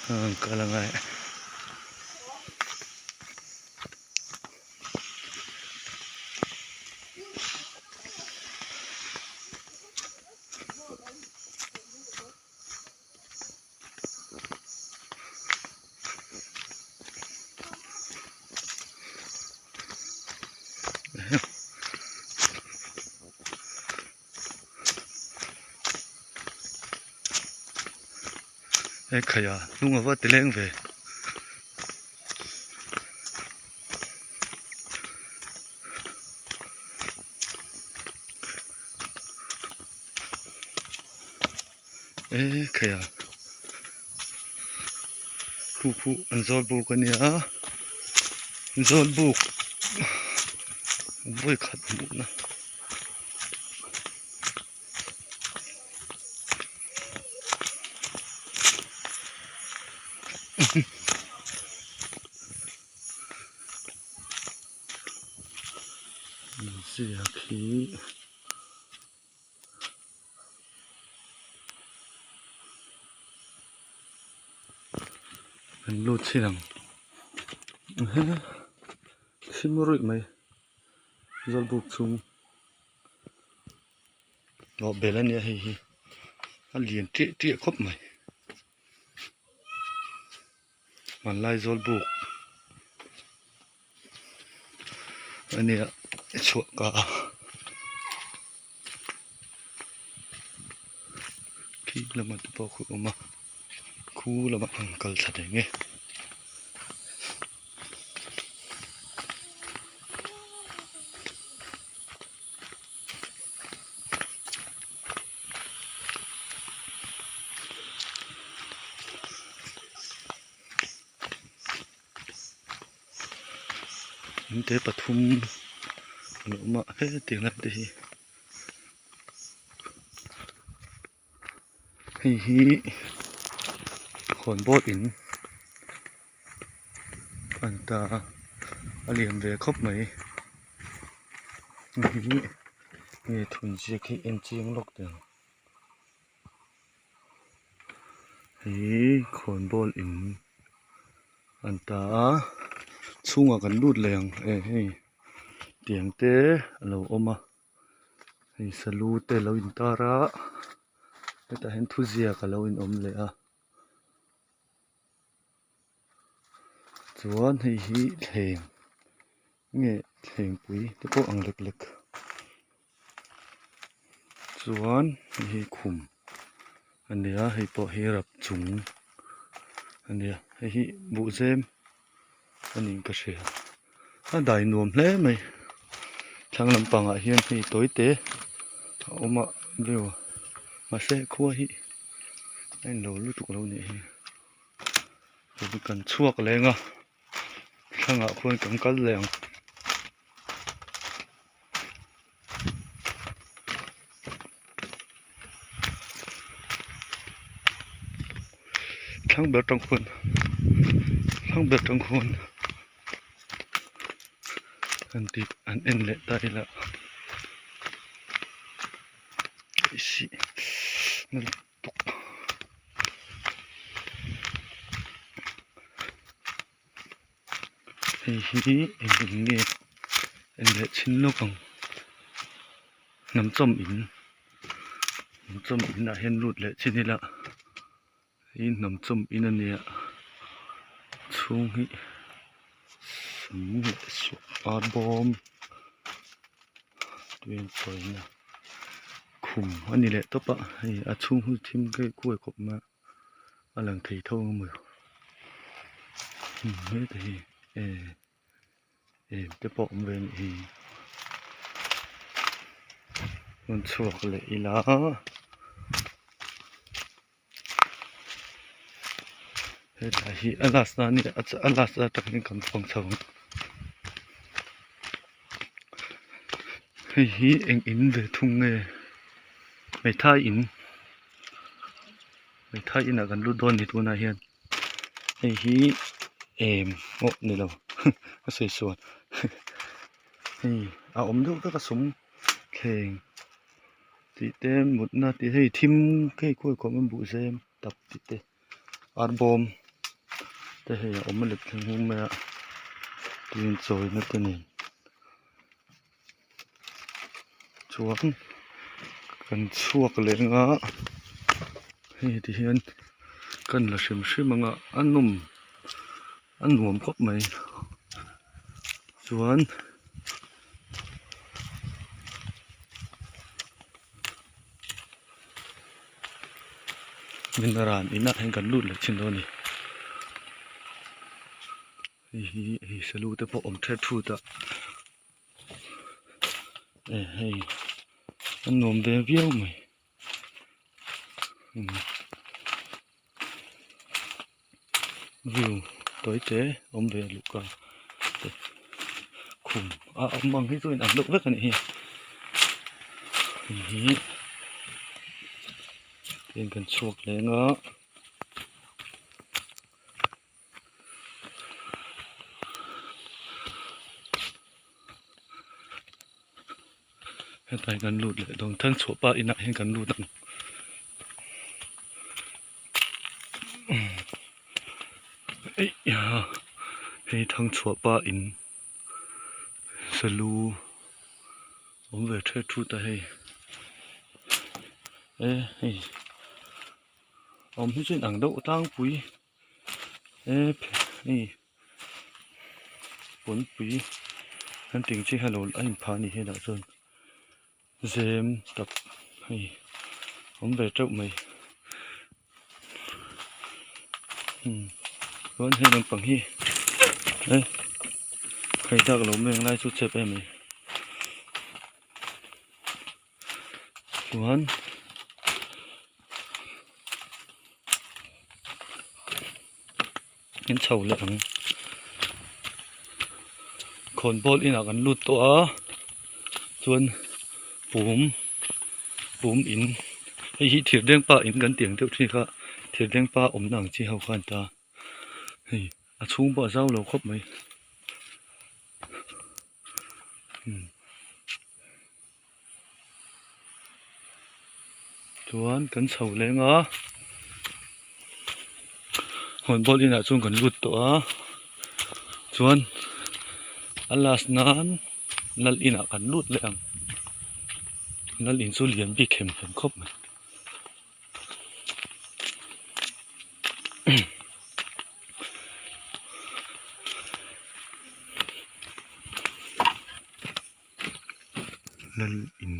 An kal anga eh. He khaia hnung ava ti leng ve. E khaia khu khu an zawl buk a nia zawl buk vawi khat hmuhna. Ziak hi an lut chin ang thim ruih mai zawlbuk chhung. Hlawh bel a nia hei hi a lian ṭiah ṭiah khawp mai hmanlai zawl buk a nia chhuah ka a khi lamah te pawh khu a awm a khu lamah an kal thla thei nge. In te pathum an awm a hetiang lai te hi hei hi khawnbawl in a ni ta a a lian ve khawp mai hei hi nge thun ziak hi en chiang lawk teh ang hei khawnbawl in a ni ta a chhungah kan lut leh ang e hei tiang te a lo awm a. Hei salu te lo intar a hetah hian thuziak a lo inawm leh a chuan hei hi thleng nge thlengpui te pawh ang lek lek chuan hei hi khum a ni a hei pawh hi rap chung a ni a hei hi buhzem a niin ka hria. A dai nuam hle mai thlang lampangah hian hei tawi te a awm a view mahse khua hi a inlo lutuk lo nih hi chuan kan chhuak leng a thlangah khuan kan kal leh ang. Thlang ber tang khuan thlang ber tang khuan an tih an en leh ta ila ih na lutuk hei hi eng in nge en leh chhin lawk ang hnam chawm in hnam chawm in ah hian lut leh chin ila hei hnam chawm in a nia chhung hi sam leh suah ar bawm tui an chawina khum a ni leh tawp a hei a chhung hi thim kuai khawp mai a. A lang thei tho ang maw heta hi eh em te pawh awm ve a nih hi rawn chhuak leh ila hetah hi a last na ania a last atangin kan fang chho ang hei hi eng in ve thung nge hmeithai in. Hmeithai inah kan lut dawn a ni tunah hian hei hi em pawh ni lo ka sawi sual hei a awm deuh vek a sawm thleng tih te mutna tih hei thim hei khawi khawm a buhzem tap tih te arbawm. Te hei a awm a let thleng hung mai a tui in chawina te nen chuan kan chhuak leh ang a hei ti hian kan la hrim hrim ang a a nawm a nuam khawp mai chuan. Mineral inah hian kan lut leh thin dawn a ni hei hi hei salu te pawh awm thet thut a eh hei a nuam ve viau mai view tawi te awm ve luhka te khum a awm ang hi chu in ang deuh vek a nih hi hei hi tin kan chhuak leng a. Hetah hian kan lut leh dawn Thangchhuah pa inah hian kan lut ang eih a hei Thangchhuah pa in salu awm ve thet thut a hei e hei awm hi chu inang deuh tlangpui e hei. Pawnpui an tih ang chi kha lo a inphah a nih hi lah chuan zem tak hei awm ve teuh mai umm chuan hei lampang hi e hei dak lo mai ang lai chu chep em mai chuan. In chho leh ang khawnbawl inah kan lut tawh a chuan pum pum in hei hi thirdeng pa in kan tih ang deuh thin kha thirdeng pa awmna ang chi ho kha an ta hei a chhung pawh a zau lo khawp mai umm chuan kan chho leng a hawnbawl inah chuan kan lut tawh a chuan a last nan lal inah kan lut leh ang lal in chu lian bik hem hem khawp mai. Lal in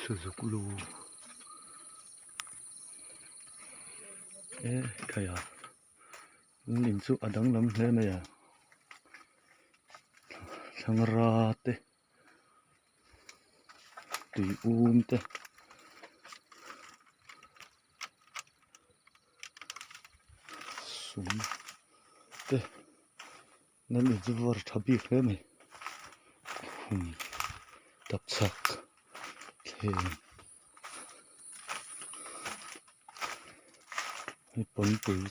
sazuk lu e khai a lal in chu a danglam hle mai a thlangra te tui um te. Sum te nan inzuar tha bik hle mai khum tapchhak thleng hei pawnpui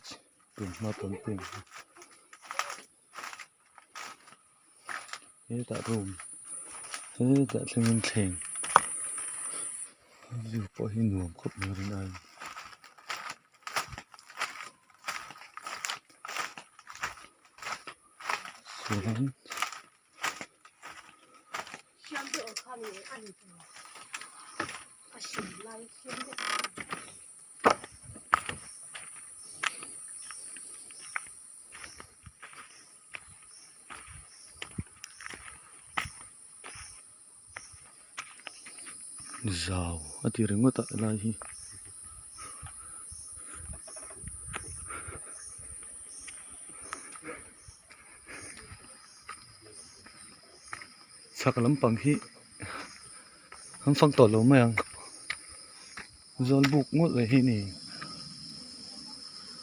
tunhma pawnpui ang hi hetah room hetah thlengin thleng view pawh hi nuam khawp mai rin aiin. Chuan Zau a ti ringawt a helai hi. Chhak lampang hi an fang tawh lo mai ang zawlbuk ngawt leh hi ni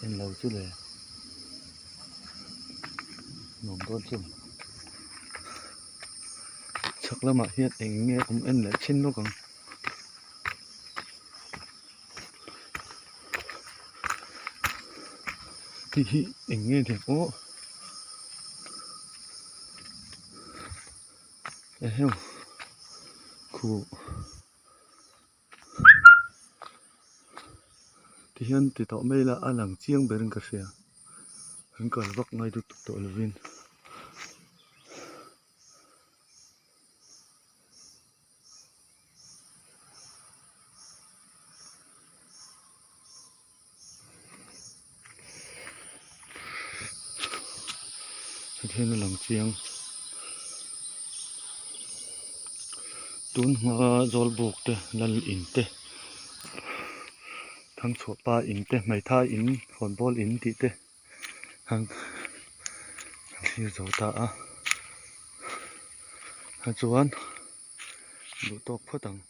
englo chu le nuam dawn chu chhak lamah hian eng nge awm en leh chin lawk ang. Hei hi eng nge ni pawh eheu khuh. Tihian ti tawh mai ila a lang chiang berin ka hria. Kan kal vak ngai lutuk tawh lovin. Hetihian a lang chiang tun hma zawlbuk te lal in te thangchhuah pa in te hmeithai in khawnbawl in tih te an thlir zo ta a chuan duh tawk phawt ang.